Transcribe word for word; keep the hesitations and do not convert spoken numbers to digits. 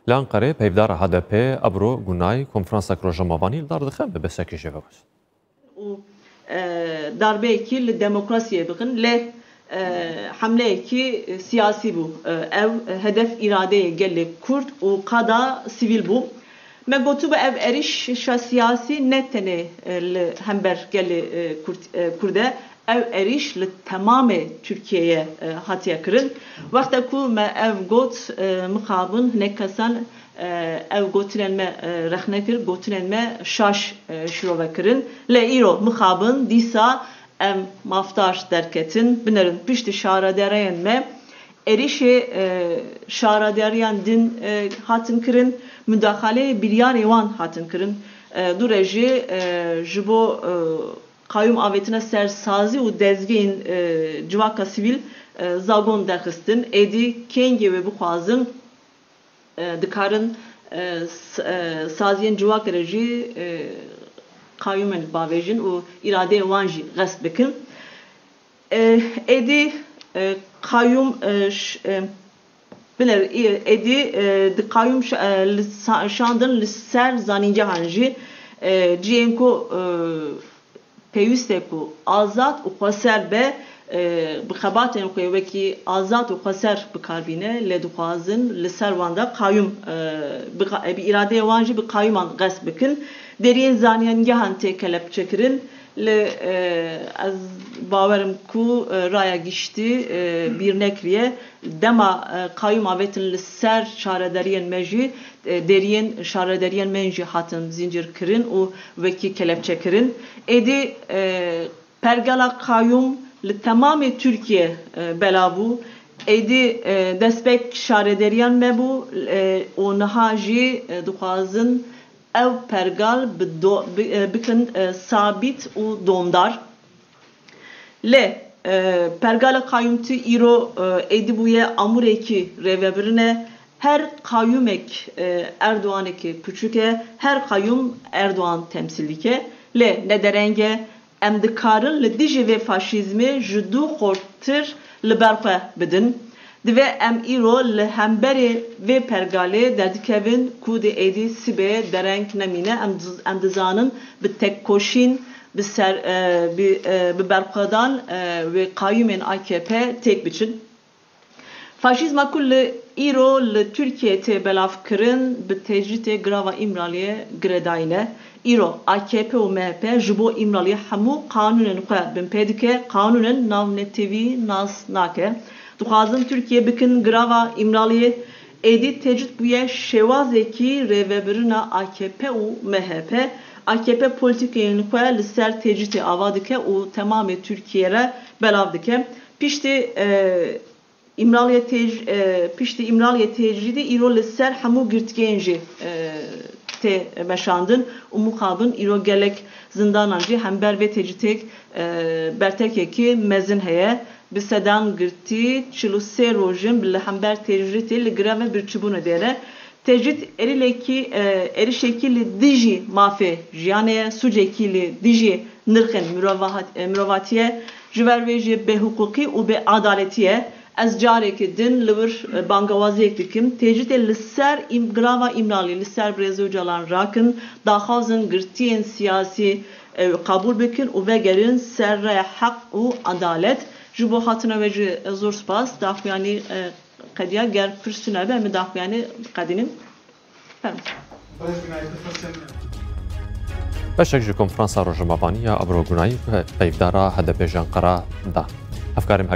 Li Enqerê peyvdara H D P Ebro Gunay konferansek rojnamevanî li dar dixe, me besekê jê vegot. û, e, darbeyekî li demokrasiyê bikin, lê, e, hemleyekî siyasî bû. E, ew hedef îradeyê gelê Kurd û qada sivîl bû. Me gotibû ev êrîşa siyasî ne tenê, e, li hember gelê, e, Kurd, e, Kurd e, ev êrîş li temamê Tirkiyeyê, e, hatiye kirin. Wexta ku me ev got, e, mixabin hinek kesan, e, ev gotinên me, e, rexne kir, gotinên me şaş, e, şirove kirin. Lê îro mixabin dîsa em mafdar derketin, binerin piştî şaredariyên me êrîşê, e, şaredariyan din, e, hatin kirin, mudaxaleyê biryarê wan hatin kirin. E, dû re jî, e, ji bo, e, qayûm avêtina ser sazî û dezgehên, e, civaka sivîl, e, zagon derxistin. Êdî kengê wê bixwazin, e, dikarin, e, s-, e, saziyên civakê re jî, e, qayûmên bavêjin û îradeyê wan jî xesp bikin. E, êdî, e, qayûm, e, ş-, e, biner, e, êdî, e, di qayûm ş-, e, li sa-, şandin li ser zanîngehan jî, e, cihên ku, e, pêwîst e ku azad û xweser be, e, bi xebatên xwe wekî azad û xweser bi kar bîne, lê dixwazin li ser wan de qayûm, e, bi qa-, bi îradeyê wan jî bi qayûman xesp bikin. Deriyên zanîngehan tê kelepçekirin. Lê, e, ez bawer im ku, e, raya giştî, e, bîr nekiriye. Dema, e, qayûm avêtin li ser şaredariyên me jî, e, deriyên şaredariyên me jî hatin zincîrkirin û wekî kelepçekirin. Êdî, e, pergala qayûm li temamê Tirkiye, e, belav bû. Êdî, e, destpêk şaredariyan me bû, e, û niha jî, e, dixwazin ew pergal bi do-, bi, e, bikin, e, sabît û domdar. Lê, e, pergala qayûmtî îro, e, êdî bûye amûrekî rêvebirin e. Her qayûmek, e, Erdoganekî piçûk e, her qayûm Erdogan temsîl dike. Lê ne dereng e, em dikarin li dijî vê faşîzmê ji dû xurttir li ber xwe bidin. Divê em îro li hemberê vê pergalê derdikevin ku di êdî sibê dereng nemîne. Em diz-, em dizanin bi tekkoşîn, bi ser, e, bi, e, bi berxwedan, e, wê qayûmên A K P têk biçin. Faşîzma ku li îro li Tirkiyeyê tê belavkirin, bi tecrîtê girava Îmraliyê girêdayî ne. Îro A K P û M H P ji bo Îmraliyê hemû qanûnên xwe binpê dike, qanûnên navnetewî nas nake. Dixwazin Tirkiye bikin girava Îmraliyê. Êdî tecrît bûye şêwazekî rêvebirina A K P û M H P. A K P polîtîkeyên xwe li ser tecrîtê ava dike û temamê Tirkiye re belav dike. Piştî, e, Îmraliyê têc-, e, piştî Îmraliyê tecrîdê îro li ser hemû girtiyên jî, e, tê meşandin û mixabin îro gelek zindanan jî hember vê tecrîtê, e, bertekekî mezin heye. Bi sedan girtî çil û sê roj in li hember tecrîtê li greva birçîbûnê de ne. Tecrîd êrîlekî, e, êrişekî li dijî mafê jiyanê ye, sûcekî li dijî nirxên mirovahat-, e, mirovatî ye, ji ber vê jî bêhiqûqî û bêedaletî ye. Ez careke din li wir, e, bangewaziyek dikim. Tecrîdê li ser Êm-, girava Îmralî, li ser Birêz Ocalan rakin, daxwazin girtiyên siyasî, e, qebûl bikin û vegerin ser raya heq û edalet. Ji bo hatina we jî, e, zor spas. Daxuyanî, e, qediya, ger pirsûn hebe, em ê daxuyanî qedînin. Fermo. Beşek ji konferansa rojnamevanî ya Ebro Gunayî peyvdara H D P ji Enqera da. Hevkarê me